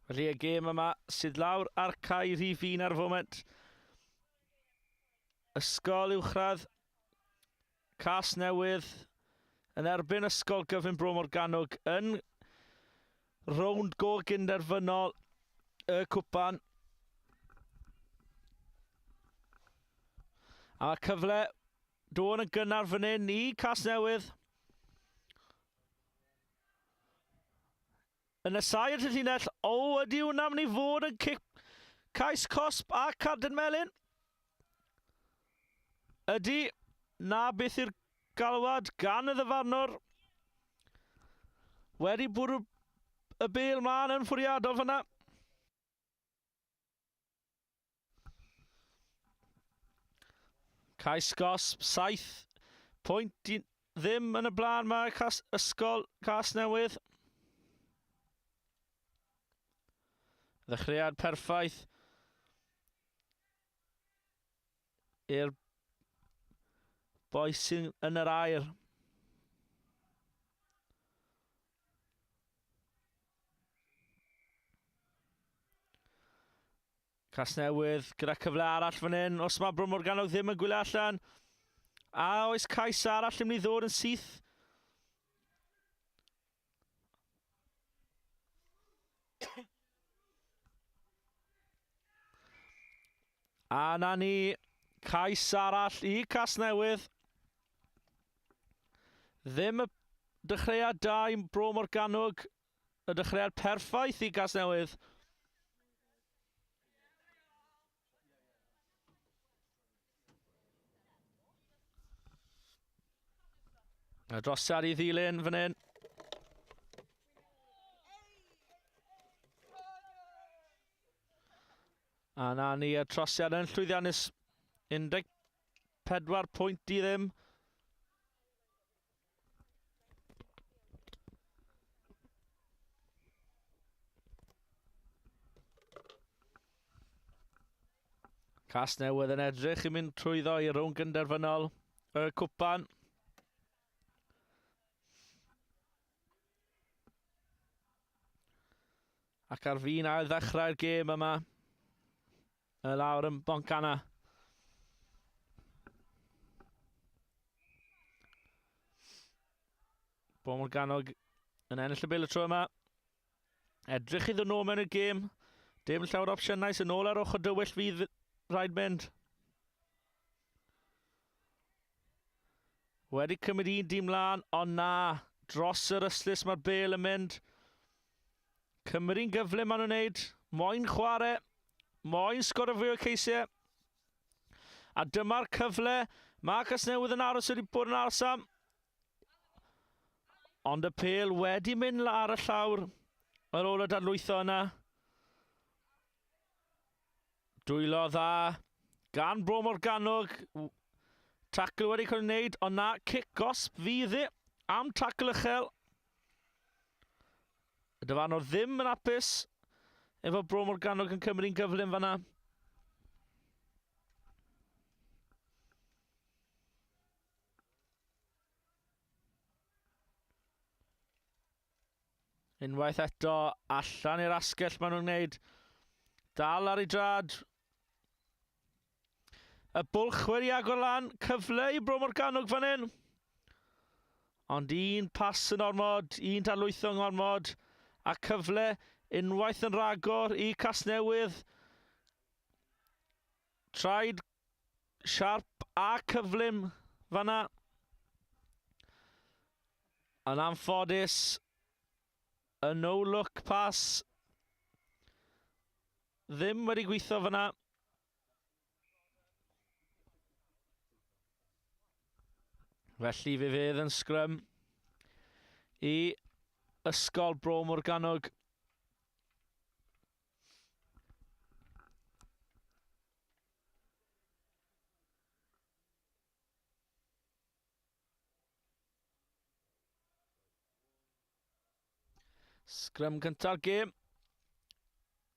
Felly y gêm yma sydd lawr ar cae rhif un ar y foment. Ysgol Uwchradd Cas Newydd yn erbyn Ysgol Gyfun Bro Morgannwg yn rownd go gynderfynol y cwpan. A mae cyfle dod yn gynnar fan hyn i Cas Newydd. Yn nesau at y llinell, o, ydy hwnna mynd i fod yn cic cais cosb a cardyn melyn? Ydy, na beth yw'r galwad gan y ddyfarnwr. Wedi bwrw y bel mlaen yn ffwriadol fyna. Cais gosb, 7 pwynt i ddim yn y blaen mae cas, ysgol Cas Newydd. Ddechreuad perffaith i'r boi sy'n yn yr air. Casnewydd gyda cyfle arall fan hyn. Os mae Bro Morgannwg ddim yn gwylio allan. A oes cais arall yn mynd i ddod yn syth? A na ni, cais arall i Casnewydd. Ddim y dechreuad da i Bro Morgannwg. Y dechreuad perffaith i Gasnewydd. A drosiad i ddilyn fan hyn. A na ni y trosiad yn llwyddiannus 14 pwynt i ddim. Casnewydd yn edrych i mynd trwyddo i rownd gynderfynol y cwpan. Ac ar fin ail ddechrau'r gêm yma. Y lawr yn Boncana. Bo Morgannwg yn ennill y bel y tro yma. Edrych iddyn nhw mewn i'r gêm. Dim llawer o opsiynau sy'n ôl ar ochr dywyll fydd rhaid mynd. Wedi cymryd un dîm lan, ond na, dros yr ystlys mae'r bel yn mynd. Cymru'n gyflym maen nhw'n wneud. Moyn chwarae. Moyn sgorio fwy o ceisiau. A dyma'r cyfle. Mae Casnewydd yn aros wedi bod yn aros am. Ond y pel wedi mynd ar y llawr ar ôl y dadlwytho yna. Dwylo dda gan Bro Morgannwg. Tacl wedi cael ei wneud, ond na, cic gosb fydd e am tacl uchel. Y dyfarnwr ddim yn apus efo Bro Morgannwg yn cymryd gyflym fanna. Unwaith eto, allan i'r asgell maen nhw'n gwneud. Dal ar ei drad. Y bwlch wedi agor lan, cyfle i Bro Morgannwg fan hyn. Ond un pas yn ormod, un darlwytho yn ormod, a cyfle unwaith yn rhagor i Casnewydd. Traed siarp a cyflym fanna. Yn anffodus, y no-look pass ddim wedi gweithio fyna. Felly fe fydd yn sgrym i Ysgol Bro Morgannwg. Sgrym cynta'r gêm.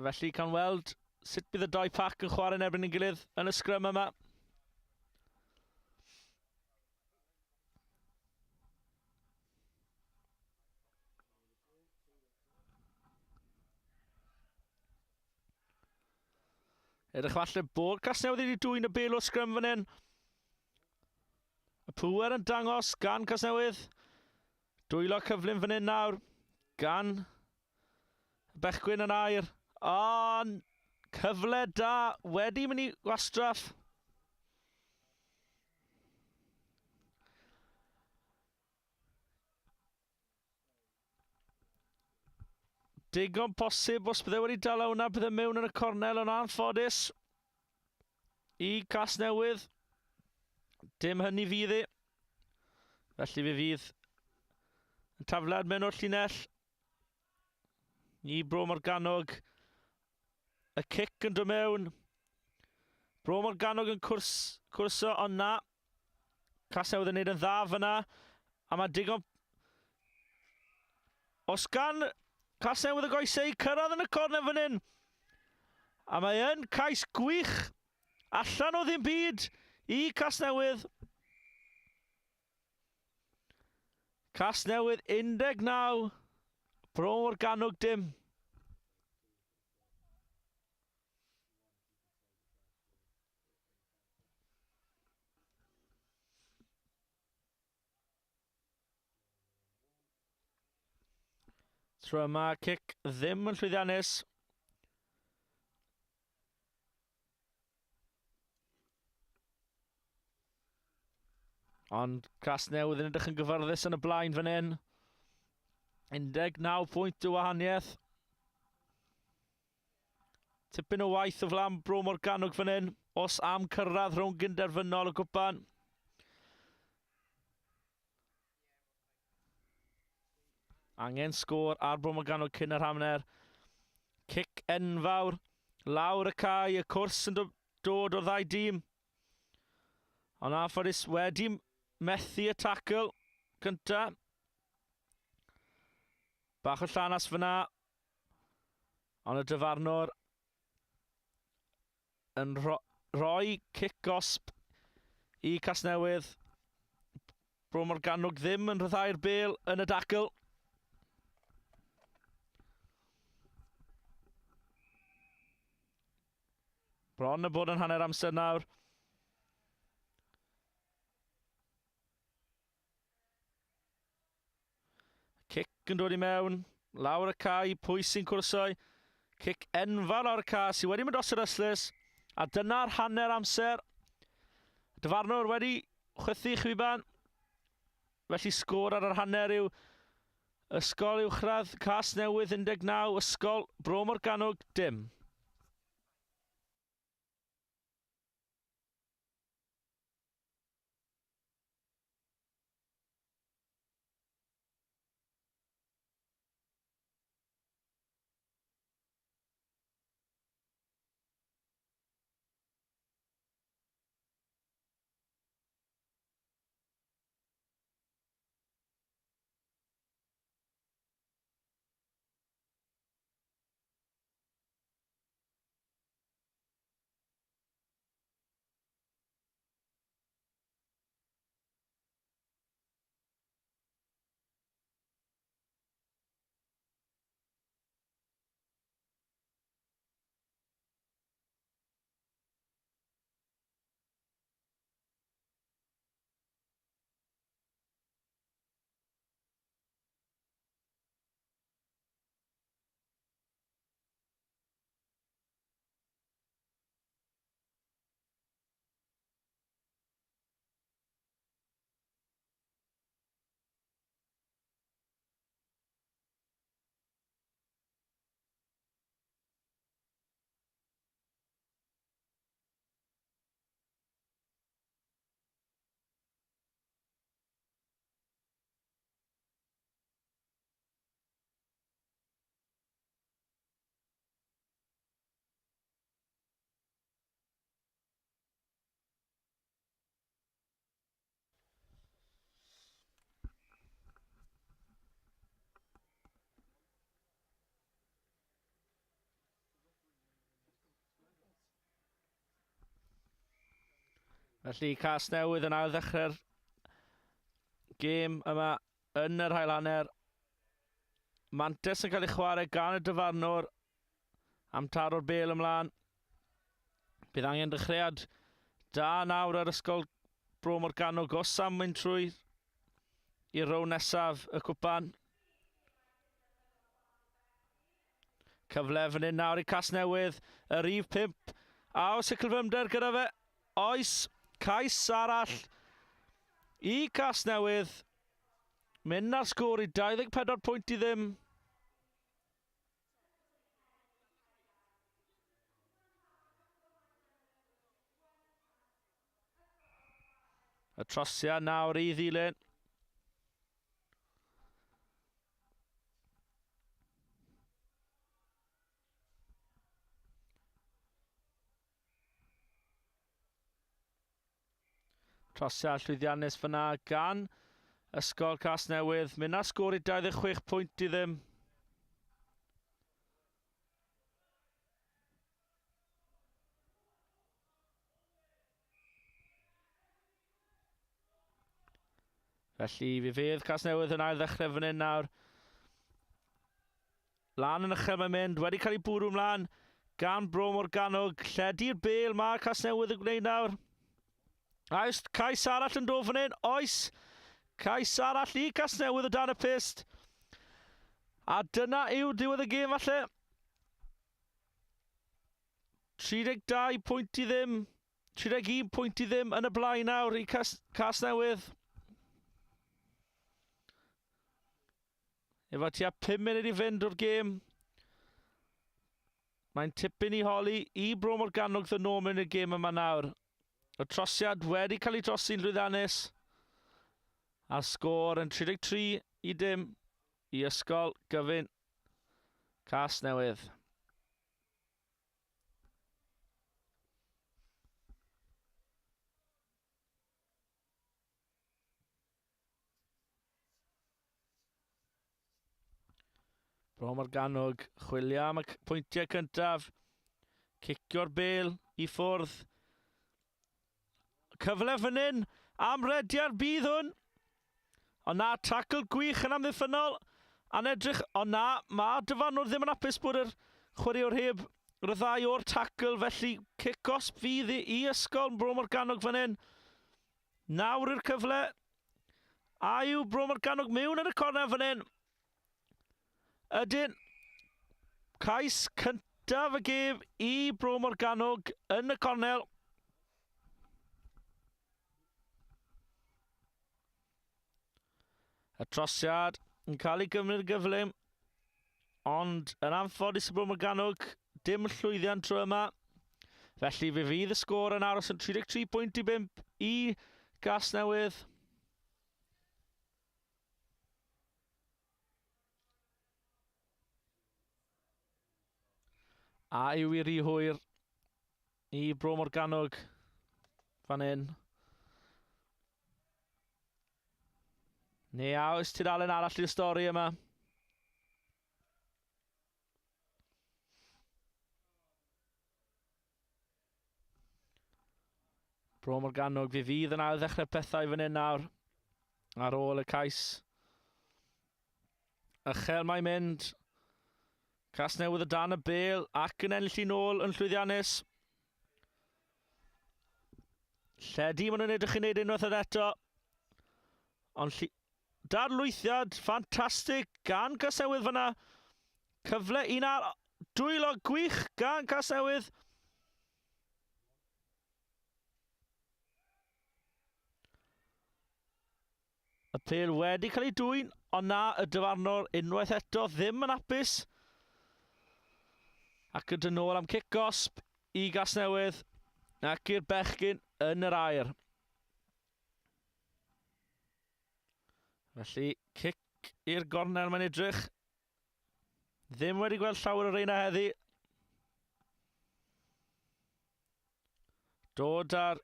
Felly cawn weld sut bydd y doi pac yn chwarae yn erbyn ei gilydd yn y sgrym yma. Edrych falle bod Casnewydd wedi dwyn y bel o'r sgrym fan hyn. Y pŵer yn dangos gan Casnewydd. Dwylo cyflym fan hyn nawr gan y bechgwyn yn air. Ond cyfle da wedi mynd i wastraff. Digon posib os bydde wedi dala hwnna bydde mewn yn y cornel ond anffodus i Casnewydd. Dim hynny fydd i. Felly fe fydd yn taflad mewn o'r llinell i Bro Morgannwg. Y cic yn dod mewn. Bro Morgannwg yn cwrs, cwrso, ond na. Casnewydd yn neud yn dda fyna. A mae digon... Os gan Casnewydd y goesau i cyrraedd yn y cornel fan hyn. A mae yn cais gwych allan o ddim byd i Casnewydd. Casnewydd 19, Bro Morgannwg dim. Tro yma, cic ddim yn llwyddiannus. Ond Casnewydd yn edrych yn gyfyrddus yn y blaen fan hyn. 19 pwynt o wahaniaeth. Tipyn o waith o flaen Bro Morgannwg fan hyn, os am cyrraedd rhwng gynderfynol y gwpan. Angen sgôr ar Bro Morgannwg cyn yr hanner. Cic enfawr lawr y cae, y cwrs yn dod o'r ddau dîm. Ond anffodus wedi methu y tackle cynta. Bach o llanas fyna. Ond y dyfarnwr yn rho rhoi cic gosb i Casnewydd. Bro Morgannwg ddim yn rhyddhau'r bel yn y dacl. Bron y bod yn hanner amser nawr. Cic yn dod i mewn, lawr y cae, pwy sy'n cwrsoi? Cic enfawr lawr y cae sydd wedi mynd dros yr ystlys, a dyna'r hanner amser. Dyfarnwr wedi chwythu chwiban, felly sgôr ar yr hanner yw Ysgol Uwchradd Casnewydd 19, Ysgol Bro Morgannwg dim. Felly Casnewydd yn ail ddechrau'r gêm yma yn yr hail hanner. Mantes yn cael ei chwarae gan y dyfarnwr am taro'r bel ymlaen. Bydd angen dechreuad da nawr ar Ysgol Bro Morgannwg os am mynd trwy i'r row nesaf y cwpan. Cyfle fan hyn nawr i Casnewydd, y rif 5. A oes y cyflymder gyda fe? Oes, cais arall i Casnewydd. Mynd ar sgôr i 24 pwynt i ddim. Y trosiad nawr i ddilyn. Trosiad llwyddiannus fyna gan Ysgol Casnewydd. Mynd â sgôr i 26 pwynt i ddim. Felly fe fydd Casnewydd yn ail ddechrau fan hyn nawr. Lan yn uchel mae'n mynd, wedi cael ei bwrw ymlaen gan Bro Morgannwg. Lledu'r bel mae Casnewydd yn gwneud nawr. Oes cais arall yn dod fan hyn? Oes. Cais arall i Casnewydd o dan y pyst. A dyna yw diwedd y gêm falle. 32 pwynt i ddim. 31 pwynt i ddim yn y blaen nawr i Cas Casnewydd. Efo tua 5 munud i fynd o'r gêm. Mae'n tipyn i holi i Bro Morgannwg ddod nôl mewn i'r gêm yma nawr. Y trosiad wedi cael ei drosi'n llwyddiannus. A'r sgôr yn 33 i dim i Ysgol Gyfun Casnewydd. Bro Morgannwg, chwilio am y pwyntiau cyntaf. Cicio'r bel i ffwrdd. Cyfle fan hyn am rediad bydd hwn. Ond na, tacl gwych yn amddiffynnol. A'n edrych, ond na, mae dyfarnwr ddim yn apus bod yr chwaraewr heb ryddhau o'r tacl, felly cic gosb fydd i, i Ysgol Bro Morgannwg fan hyn. Nawr yw'r cyfle. A yw Bro Morgannwg mewn yn y cornel fan hyn? Ydyn. Cais cyntaf y gêm i Bro Morgannwg yn y cornel. Y trosiad yn cael ei gymryd yn gyflym, ond yn anffodus i Bro Morgannwg, dim llwyddiant tro yma. Felly fe fydd y sgôr yn aros yn 33 pwynt i 5 i Gasnewydd. A yw i rhy hwyr i Bro Morgannwg fan hyn. Neu a oes tudalen arall i'r stori yma? Bro Morgannwg, fe fydd yn ail ddechrau pethau fan hyn nawr. Ar ôl y cais. Ychel mae'n mynd. Casnewydd o dan y bel ac yn ennill i nôl yn llwyddiannus. Lledu maen nhw'n edrych i wneud unwaith yn eto. Ond lli... darlwythiad ffantastig gan Casnewydd fyna. Cyfle un ar dwylo gwych gan Casnewydd. Y pel wedi cael ei dwyn, ond na y dyfarnwr unwaith eto ddim yn apus. Ac yn dod nôl am cic gosb i Gasnewydd ac i'r bechgyn yn yr aer. Felly, cic i'r gornel mae'n edrych. Ddim wedi gweld llawer o reina heddi. Dod ar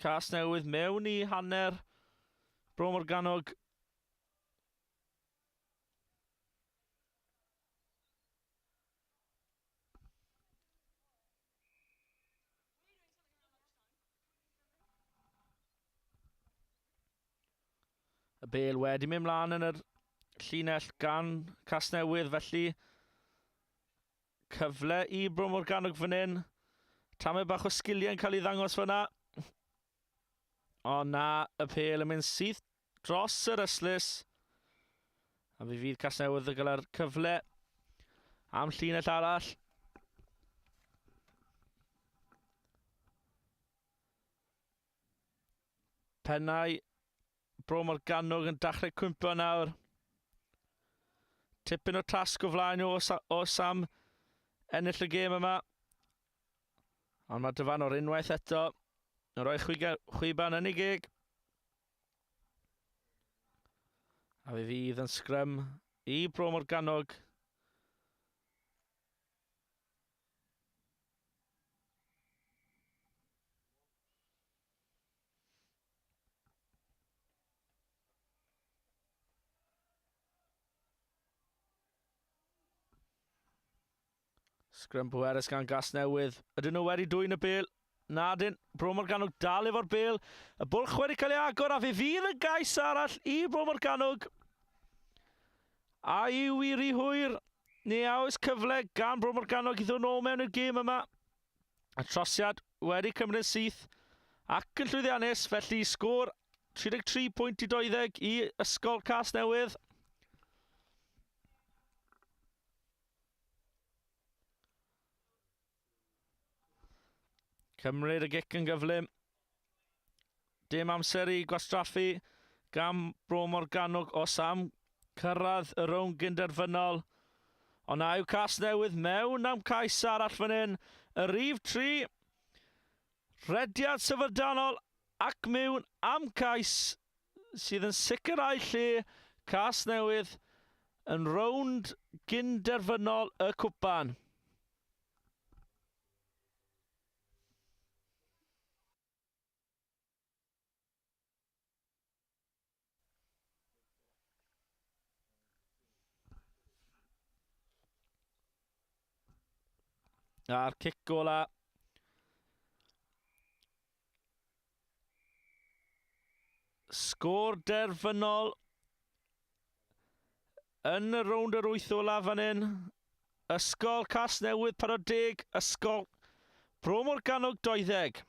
Casnewydd mewn i hanner Bro Morgannwg. Y bel wedi mynd mlaen yn yr llinell gan Casnewydd, felly cyfle i Bro Morgannwg fan hyn. Tamed bach o sgiliau'n cael ei ddangos fyna. O na, y pêl yn mynd syth dros yr ystlys. A fe fydd Casnewydd yn gael yr cyfle am llinell arall. Pennau Bro Morgannwg yn dachrau cwympo nawr. Tipyn o tasg o flaen nhw os, os am ennill y gêm yma. Ond mae Dyfanwr unwaith eto yn rhoi chwiban yn ei geg. A fe fydd yn sgrym i Bro Morgannwg. Sgrym pwerus gan Gasnewydd. Ydyn nhw wedi dwyn y bêl? Na dyn. Bro Morgannwg dal efo'r bêl. Y bwlch wedi cael ei agor a fe fydd y gais arall i Bro Morgannwg. A yw i rhy hwyr? Neu a oes cyfle gan Bro Morgannwg i ddod nôl mewn i'r gêm yma? Y trosiad wedi cymryd syth ac yn llwyddiannus, felly sgôr 33 pwynt i 20 i Ysgol Casnewydd. Cymryd y gic yn gyflym. Dim amser i gwastraffu gan Bro Morgannwg os am cyrraedd y rownd gynderfynol. Ond a yw Casnewydd mewn am cais arall fan hyn. Y rif 3. Rhediad syfrdanol ac mewn am cais sydd yn sicrhau lle Casnewydd yn rownd gynderfynol y cwpan. A'r cic ola. Sgôr derfynol yn y rownd yr wyth ola fan hyn. Ysgol Casnewydd 40, Ysgol Bro Morgannwg 20.